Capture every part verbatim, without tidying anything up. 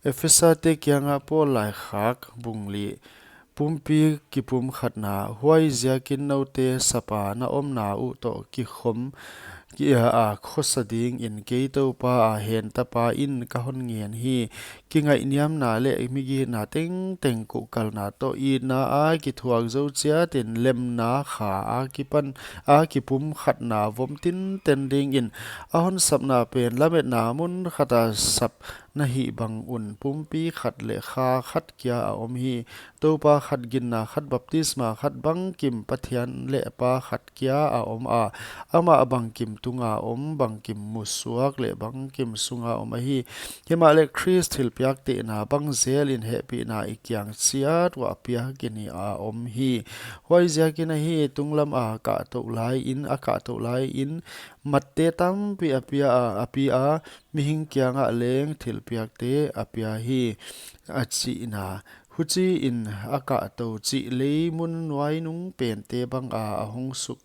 Ephesate kianga Paul laikhak bung li. Pumpi kipumkhatna. Huaiziakin noute sapa na omna uh toh kikhom ki a, a khosa dingin kei Toupa a hentapa in ka hon ngen hi. Kingaihniamna leh migitna tengteng kuhkalna toh itna a kithuak zou chiatin lemna kha a kipan a kipumkhatna vom tinten dingin a hon sapna pen lametna mun khata sap na hih bang un pumpi khat leh kha khat kia a om hi. Toupa khat, ginna khat, baptisma khat, bangkim Pathian leh Pa khat kia a om a, amah bangkim tunga om, bangkim musuak leh bangkim sunga om ahi. Himahleh Khrist thilpiak tehna bang zelin hehpihna i kiang chiat uah piak in a om hi. Huaiziakin ahi, tunglam a kahtou laiin, a kahtou laiin, matte tampi a pia a, a pia a, mihing kiangah leng thilpiakte a pia hi, a chihna. Huchiin a kahtou chih lei mun nuainung pente banga a hong suk,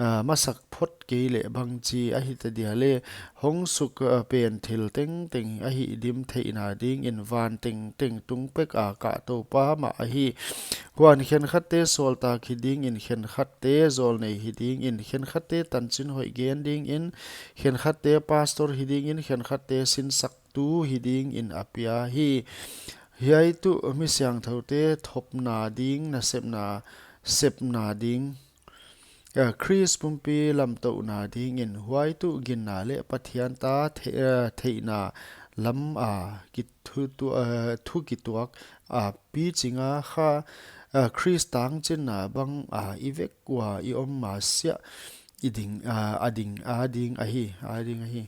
a, masak phot kei leh bangchi ahi ta dia le, hong suk, a, pen thil tengteng a hihdim theihna dingin van tengteng tung pek a kahtou pa mah ahi. Huan khenkhatte sawltak hi dingin, khenkhatte zawlnei hi dingin, khenkhatte tanchin hoih gen dingin, khenkhatte pastor hi dingin, khenkhatte sinsaktu hi dingin a pia hi. Hiai tuh mi siangthoute thopna ding, nasepna, sepna ding, a, Khrist pumpi lamtouhna dingin, huai tuh ginna leh Pathian ta the-, a, theihna lam a kithu tu-, a, thu kituak a pichinga kha, a, Khrist tangchinna bang a i vek ua i om masiah i ding, a, a ding, a ding ahi, a ding ahi.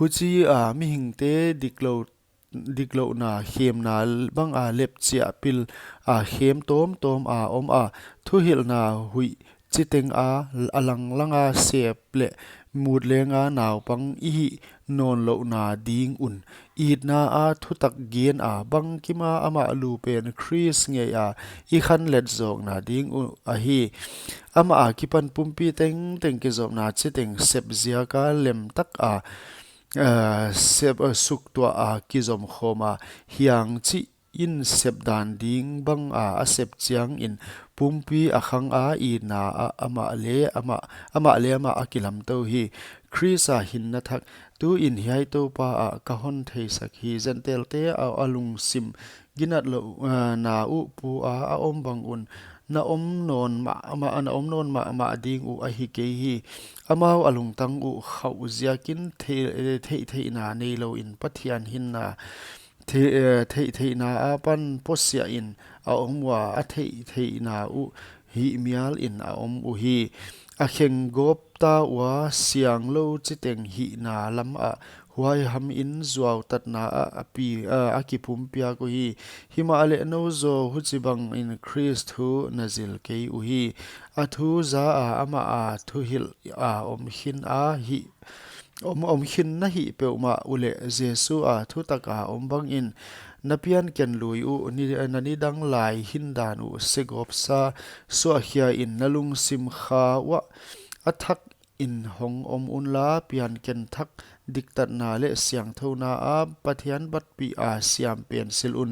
Huchi a mihingte diklou, diklouhna khemna bang a lepchiah pil a khem tawmtawm a om a, thuhilhna huih chiteng a, a langlanga sep leh mut lenga naupang i hih nawnlouhna ding un, itna a thutak gen a bangkima amah lu pen Khrist ngei a i khanlet zawkna ding uh ahi. Amah a kipan pumpi tengteng kizopna chiteng sep ziaka lemtak a, a, sep, a, suktuah a kizom khawm a, hiang chih in sepdan ding bang a, a sep chiangin pumpi a khang a, itna a, amah leh amah, amah leh amah a kilamtou hi. Khrist a hinna thak, tuin hiai Toupa ah ka hon theisak hi. Gentilete a, a lungsim ginat lou, a, na uh pu a, a om bang un, na om nawn mahmah, na om nawn mahmah ding uh ahi kei hi. Amau a lungtang uh khauh ziakin thei, theihtheihna neilouin Pathian hinna thei, eh, theihtheihna apan posiah in a om ua, a theihtheihna uh hihmial in a om uhi. A khenggawp ta ua, sianglou chiteng hihna lam ah huaihamin zuautatna ah a pi, a, a kipumpiak uhi. Himahleh nou zaw huchibangin Khrist thu na zil kei uhi. A thu za a, amah a thuhilh a om khin a hih, om, om khin na hih peuhmah uleh Jesu a thutak a om bangin na pianken lui uh, ni, na nidang lai hindan uh segawpsa suahkhia in na lungsim kha uah a thak in hong om unla, pianken thak, diktatna leh siangthouna a Pathian batpih a siam pen silh un,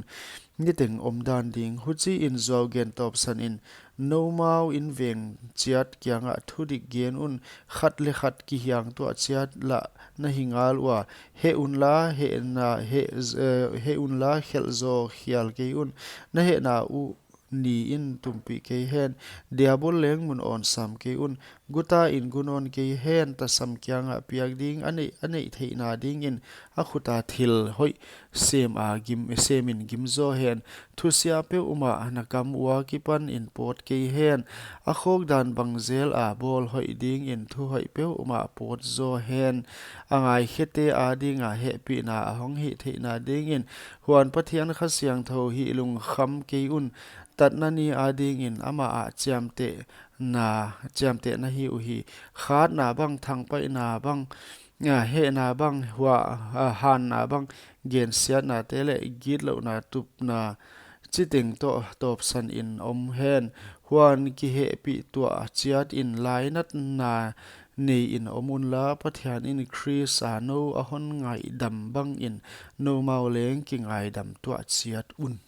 niteng omdan ding. Huchiin zuau gen tawpsan in, noumau inveng chiat kiangah thudik gen un, khat leh khat kihiangtuah chiat lah na hi ngal ua, heh unla, hehna, heh, eh, heh unla, khelh zaw khial kei un, na hehna uh niin tumpih kei hen. Diabol leng mun awn sam kei un, guta in gu nawn kei hen. Tasam kiangah piak ding a neih, a neih theihna dingin a khut a thil hoih sem a gim, semin gim zaw hen. Thusia peuhmah na kam ua kipanin pawt kei hen. A khawkdan bang zel a bawl hoih dingin thu hoih peuhmah pawt zaw hen. A ngaikhete adinga hehpihna a hong hih theihna dingin, huan Pathian Kha Siangthou hih lungkham kei un. Tatna ni adingin amah ah chiamtehna, chiamtehna hi uhi. Khatna bang, thangpaihna bang, a, hehna bang, hua, a, hanna bang, gensiatnate leh gitlouhna tupna chiteng toh tawpsan in om hen. Huan kihehpih tuah chiatin lainatna nei in om unla, Pathianin Khrista nou a hon ngaidam bangin noumau leng kingaidam tuah chiat un.